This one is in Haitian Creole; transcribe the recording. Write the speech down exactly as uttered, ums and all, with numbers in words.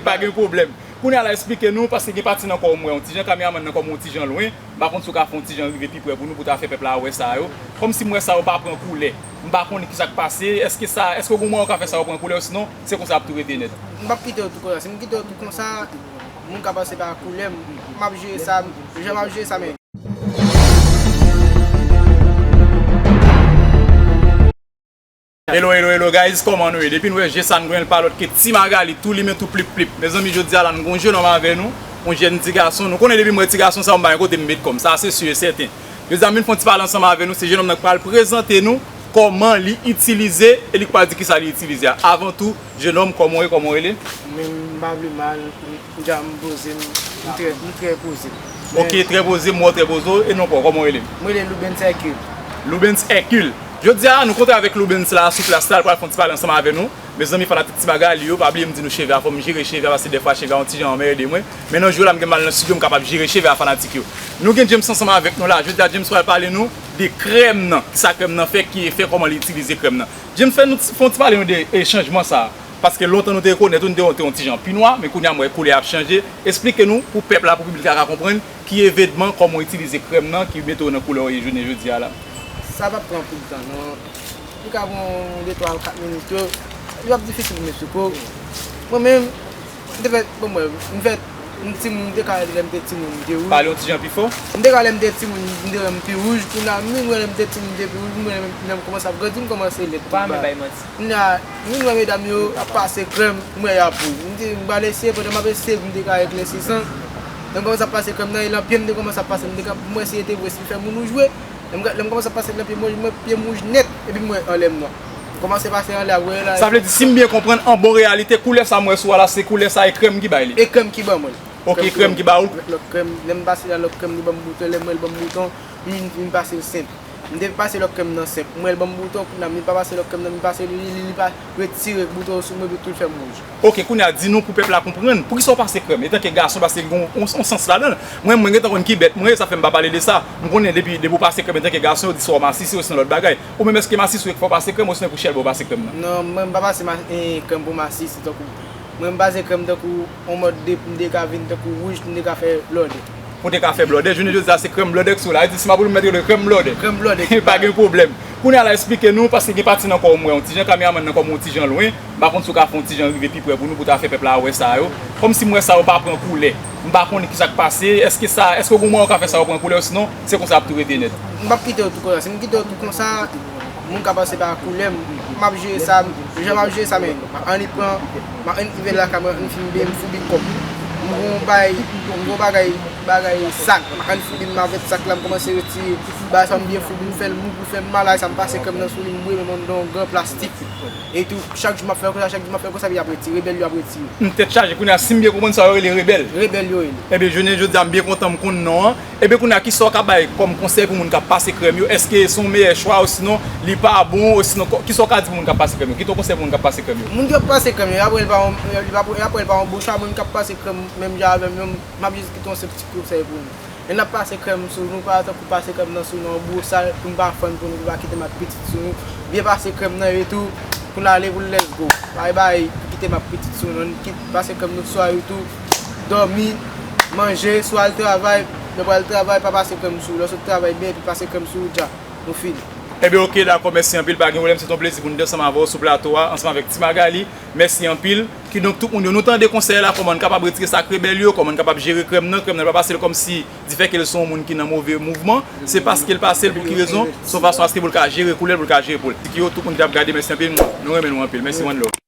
Pa gen pwoblèm. Kounye a la, esplike nou, paske gen pati nan kò w m wè yon ti jan, kameramann nan kòm yon ti jan lwen, m pa konn si w ka fè yon ti jan rive pi prè pou nou, pou ta fè pèp la wè sa yo. Kòmsi m wè sa yo pa pran koulè. M pa konn kisa k pase. Èske sa, èske gen yon moman w ka fè sa yo pran koulè, osinon, se konsa ap tou rete nèt? M p ap kite yo tou konsa. Si m kite yo tou konsa, moun ka panse pa koulè m. M ap jere sa, jan m ap jere sa, men. Hello, hello, hello, guys, kòman nou ye? Depi nou wè je sa n gen l pa lòt ke Ti Magali, tou limen, tou plip plip. Mezanmi, jodi a la, n gon jennonm avè nou, yon jèn ti gason. Nou konnen depi m wè ti gason sa, m pa gen kote m met kò m. Sa, se si e sèten. Jodi a, m vin fè yon ti pale ansanm avè nou. Se jennonm nan k pral prezante nou kòman li itilize e li k pral di kisa li itilize a. Avan tou, jennonm, kòman w ye, kòman w rele? Men m pa vle mal, m dja m poze m, m trè, m trè poze. Ok, trè poze, m wè w trè poze, e non pa w, kòman w rele? Mwen rele Loubens Hercule. Loubens Hercule. Jodi a, nou kontre avèk Loubens la, sou plas la, l pral fè yon ti pale ansanm avè nou. Mezanmi, fanatik Ti Magali yo, pa bliye m di nou cheve a, fò m jere cheve a, paske dèfwa cheve a yon ti jan anmède mwen. Men nan jou la, m gen mal nan estidyo, m kapab jere cheve a, fanatik yo. Nou gen James ansanm avèk nou la. Jodi a, James pral pale nou de krèm nan. Kisa krèm nan fè, ki efè, kòman li itilize krèm nan. James, fè nou ti, fè yon ti pale nou de, e, chanjman sa a. Paske lontan nou te rekonèt ou, nou te, te yon ti jan pi nwa, men kounye a m wè koulè ap chanje. Esplike nou, pou pèp la, pou piblik la ka konprann, ki evenman, kòman w itilize krèm nan, ki mete w nan koulè w ye jounen jodi a la. Sa p ap pran anpil tan, non. Li ka pran de twa, kat minit yo. Li p ap difisil pou m esplike w. Mwen menm, m te fè, bon, mwen, m fè, m timoun, m te ka rele lè m te timoun, m te wouj. Pale yon ti jan pi fò. M te ka rele lè m te timoun, m te wè m pi wouj. Kounye a, m vin wè lè m te timoun, m te pi wouj. M wè lè m, lè m kòmanse ap grandi, m kòmanse lèd. Pa renmen bay manti. Kounye a, m vin wè medam yo ap pase krèm, m wè y ap wouj. M di, m pral eseye, pandan m ap eseye, m te ka eklèsi san. Lè m kòmanse ap pase krèm nan, e nan pye m te kòmanse ap pase, m te ka, m wè si e te vre, si m fè moun wouj vre. Lè m, lè m kòmanse ap pase nan pye m, mwen, pye m wouj nèt, epi m wè anlè m nwa. M kòmanse pase anlè a, wè la. Sa vle di, si m byen konprann, an bon reyalite, koulè sa m wè sou a la, se koulè sa, e krèm ki bay li? E krèm ki ban mwen l. Ok, krèm ki ba ou l. Lòt krèm, lè m pase la, lòt krèm, li ban m bouton, lè m wè l ban m bouton, m vin, vin pase l senp. M te pase lòt krèm nan senp, m wè l ban m bouton, kounye a, m vin pa pase lòt krèm nan, m pase li, li, li, li pa retire bouton sou mwen, epi tou l fè m wouj. Ok, kounye a, di nou pou pèp la konprann, poukisa w pase krèm? Etanke gason, paske gen yon, yon, yon sans ladan l. Mwen, mwen gentan konn ki bèt mwen ye, sa fè m pa pale de sa. M konnen depi, depi w pase krèm etanke gason, yo di swa w masisi, osinon lòt bagay. Ou menm, èske masisi w ye k fè w pase krèm, osinon e pou chèlbè w pase krèm nan? Non, mwen, m pa pase ma-, eh, krèm pou masisi, tankou, mwen, m pase krèm tankou yon mòd de, pou m te ka vin tankou wouj, pou m te ka fè blòdè. Pou te ka fè blòdè, jounen jodi a se krèm blòdè k sou la. Li di, si m ap ou m mèt rele krèm blòdè. Krèm blòdè. Pa gen pwoblèm. Kounye a la, esplike nou, paske gen pati nan kò w m wè yon ti jan, kameramann nan kòm yon ti jan lwen. M pa konn si w ka fè yon ti jan rive pi prè pou nou, pou ta fè pèp la wè sa yo. Kòmsi m wè sa yo pa pran koulè. M pa konnen kisa k pase. Èske sa, èske gen yon moman w ka fè sa yo pran koulè, osinon, se konsa ap tou rete nèt? M p ap kite yo tou konsa. Si m kite yo tou konsa, moun ka panse pa koulè m. M ap jere sa, jan m ap jere sa, men annik pran, m annik rive lakay mwen, annik fin byen, m foubi kò m. M gon bagay, m gon bagay, bagay sak. M annik foubi m avèk sak la, m kòmanse retire bagay sa, m byen foubi, m fè l mou pou fè m mal, sa m pase krèm nan sou li, m bwè, m nan yon gran plastik. E tou, chak jou m ap fè konsa, chak jou m ap fè konsa, epi y ap retire, rebèl yo ap retire. M tèt chaje, kounye a, si m byen konprann sa yo rele rebèl. Rebèl yo rele. Ebyen, jounen jodi a, m byen kontan m konn non an. Ebyen, kounye a, kisa w ka bay kòm konsèy pou moun k ap pase krèm yo? Èske se yon meyè chwa, osinon li pa bon, osinon kò-, kisa w ka di pou moun k ap pase krèm yo? Kite yon konsèy pou moun k ap pase krèm yo. Moun ki ap pase krèm yo, y ap wè l pa yon, y ap, y ap wè l pa yon bon chwa. Moun k ap pase krèm menm jan avè m yo, m ap jis kite yon senp ti konsèy pou nou. Lè n ap pase krèm sou nou, pa tankou pase krèm nan sou nou an bwosal, pou n pa fann, pou nou pa kite mak pitit sou nou. Byen pase krèm nan e tou, pou n ale pou n let's go. Pa bay, kite mak pitit sou nou, kit pase krèm nou swa e tou, dòmi, manje, swa al travay, lè w al travay, pa pase krèm sou ou, lè w sot travay byen, epi pase krèm sou ou, dja, nou fini. Ebyen, oke, dakò, mèsi anpil, pa gen pwoblèm, se t on plezi pou n te ansanm avè w sou plato a, ansanm avèk Ti Magali. Mèsi anpil. Kidonk, tout moun yo, nou tande konsèy la, kòman n kapab retire sa k rebèl yo, kòman n kapab jere krèm nan, krèm nan pa pase l kòmsi di fè ke l se yon moun ki nan move mouvman, se paske l pase l pou ki rezon, se yon fason aske pou l ka jere koulè l, pou l ka jere po l. Ki yo, tout moun ki t ap gade, mèsi anpil, nou renmen nou anpil, mèsi, one love.